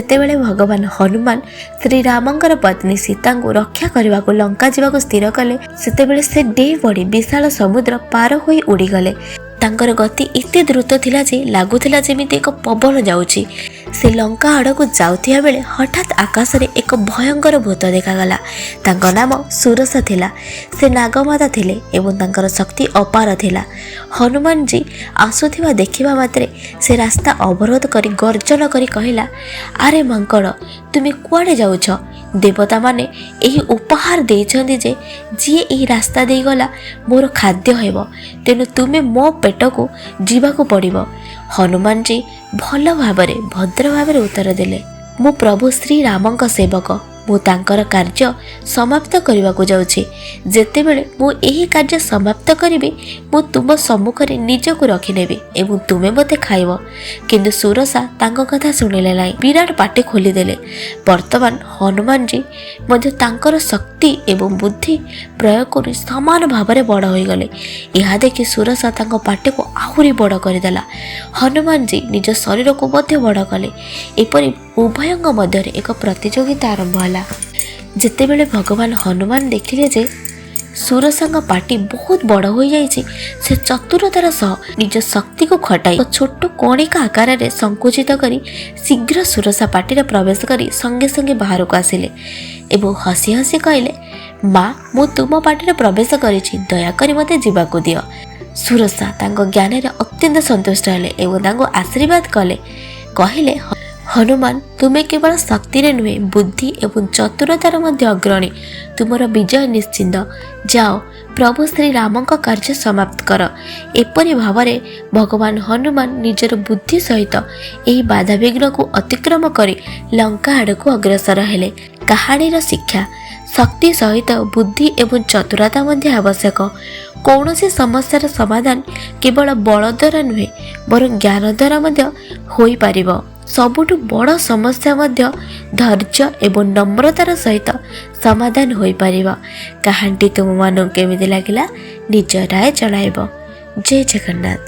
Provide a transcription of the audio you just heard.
ଯେତେବେଳେ ଭଗବାନ ହନୁମାନ ଶ୍ରୀରାମଙ୍କର ପତ୍ନୀ ସୀତାଙ୍କୁ ରକ୍ଷା କରିବାକୁ ଲଙ୍କା ଯିବାକୁ ସ୍ଥିର କଲେ, ସେତେବେଳେ ସେ ଡେଇଁ ପଡ଼ି ବିଶାଳ ସମୁଦ୍ର ପାର ହୋଇ ଉଡ଼ିଗଲେ। ତାଙ୍କର ଗତି ଏତେ ଦ୍ରୁତ ଥିଲା ଯେ ଲାଗୁଥିଲା ଯେମିତି ଏକ ପବନ ଯାଉଛି। ସେ ଲଙ୍କା ଆଡ଼କୁ ଯାଉଥିବା ବେଳେ ହଠାତ୍ ଆକାଶରେ ଏକ ଭୟଙ୍କର ଭୂତ ଦେଖାଗଲା। ତାଙ୍କ ନାମ ସୁରସା ଥିଲା। ସେ ନାଗମାତା ଥିଲେ ଏବଂ ତାଙ୍କର ଶକ୍ତି ଅପାର ଥିଲା। ହନୁମାନଜୀ ଆସୁଥିବା ଦେଖିବା ମାତ୍ରେ ସେ ରାସ୍ତା ଅବରୋଧ କରି ଗର୍ଜନ କରି କହିଲା, ଆରେ ମାଙ୍କଡ଼, ତୁମେ କୁଆଡ଼େ ଯାଉଛ? ଦେବତାମାନେ ଏହି ଉପହାର ଦେଇଛନ୍ତି ଯେ ଯିଏ ଏହି ରାସ୍ତା ଦେଇଗଲା ମୋର ଖାଦ୍ୟ ହେବ, ତେଣୁ ତୁମେ ମୋ ପେଟକୁ ଯିବାକୁ ପଡ଼ିବ। ହନୁମାନଜୀ ଭଲ ଭାବରେ, ଭଦ୍ର ଭାବରେ ଉତ୍ତର ଦେଲେ, ମୁଁ ପ୍ରଭୁ ଶ୍ରୀରାମଙ୍କ ସେବକ। ମୁଁ ତାଙ୍କର କାର୍ଯ୍ୟ ସମାପ୍ତ କରିବାକୁ ଯାଉଛି। ଯେତେବେଳେ ମୁଁ ଏହି କାର୍ଯ୍ୟ ସମାପ୍ତ କରିବି, ମୁଁ ତୁମ ସମ୍ମୁଖରେ ନିଜକୁ ରଖିନେବି ଏବଂ ତୁମେ ମୋତେ ଖାଇବ। କିନ୍ତୁ ସୁରସା ତାଙ୍କ କଥା ଶୁଣିଲେ ନାହିଁ, ବିରାଟ ପାଟି ଖୋଲିଦେଲେ। ବର୍ତ୍ତମାନ ହନୁମାନଜୀ ମଧ୍ୟ ତାଙ୍କର ଶକ୍ତି ଏବଂ ବୁଦ୍ଧି ପ୍ରୟୋଗ କରି ସମାନ ଭାବରେ ବଡ଼ ହୋଇଗଲେ। ଏହା ଦେଖି ସୁରସା ତାଙ୍କ ପାଟିକୁ ଆହୁରି ବଡ଼ କରିଦେଲା। ହନୁମାନଜୀ ନିଜ ଶରୀରକୁ ମଧ୍ୟ ବଡ଼ କଲେ। ଏପରି ଉଭୟଙ୍କ ମଧ୍ୟରେ ଏକ ପ୍ରତିଯୋଗିତା ଆରମ୍ଭ ହେଲା। ଯେତେବେଳେ ଭଗବାନ ହନୁମାନ ଦେଖିଲେ ଯେ ସୁରସାଙ୍କ ପାଟି ବହୁତ ବଡ଼ ହୋଇଯାଇଛି, ସେ ଚତୁରତାର ସହ ନିଜ ଶକ୍ତିକୁ ଖଟାଇ ଏକ ଛୋଟ କଣିକା ଆକାରରେ ସଙ୍କୁଚିତ କରି ଶୀଘ୍ର ସୁରସା ପାଟିରେ ପ୍ରବେଶ କରି ସଙ୍ଗେ ସଙ୍ଗେ ବାହାରକୁ ଆସିଲେ ଏବଂ ହସି ହସି କହିଲେ, ମା, ମୁଁ ତୁମ ପାଟିରେ ପ୍ରବେଶ କରିଛି, ଦୟାକରି ମୋତେ ଯିବାକୁ ଦିଅ। ସୁରସା ତାଙ୍କ ଜ୍ଞାନରେ ଅତ୍ୟନ୍ତ ସନ୍ତୁଷ୍ଟ ହେଲେ ଏବଂ ତାଙ୍କୁ ଆଶୀର୍ବାଦ କଲେ। କହିଲେ, ହନୁମାନ, ତୁମେ କେବଳ ଶକ୍ତିରେ ନୁହେଁ, ବୁଦ୍ଧି ଏବଂ ଚତୁରତାର ମଧ୍ୟ ଅଗ୍ରଣୀ। ତୁମର ବିଜୟ ନିଶ୍ଚିନ୍ତ। ଯାଅ, ପ୍ରଭୁ ଶ୍ରୀରାମଙ୍କ କାର୍ଯ୍ୟ ସମାପ୍ତ କର। ଏପରି ଭାବରେ ଭଗବାନ ହନୁମାନ ନିଜର ବୁଦ୍ଧି ସହିତ ଏହି ବାଧାବିଘ୍ନକୁ ଅତିକ୍ରମ କରି ଲଙ୍କା ଆଡ଼କୁ ଅଗ୍ରସର ହେଲେ। କାହାଣୀର ଶିକ୍ଷା: ଶକ୍ତି ସହିତ ବୁଦ୍ଧି ଏବଂ ଚତୁରତା ମଧ୍ୟ ଆବଶ୍ୟକ। କୌଣସି ସମସ୍ୟାର ସମାଧାନ କେବଳ ବଳ ଦ୍ୱାରା ନୁହେଁ, ବରଂ ଜ୍ଞାନ ଦ୍ୱାରା ମଧ୍ୟ ହୋଇପାରିବ। ସବୁଠୁ ବଡ଼ ସମସ୍ୟା ମଧ୍ୟ ଧୈର୍ଯ୍ୟ ଏବଂ ନମ୍ରତାର ସହିତ ସମାଧାନ ହୋଇପାରିବ। କାହାଣୀଟି ତୁମମାନଙ୍କୁ କେମିତି ଲାଗିଲା, ନିଜ ରାୟ ଜଣାଇବ। ଜୟ ଜଗନ୍ନାଥ।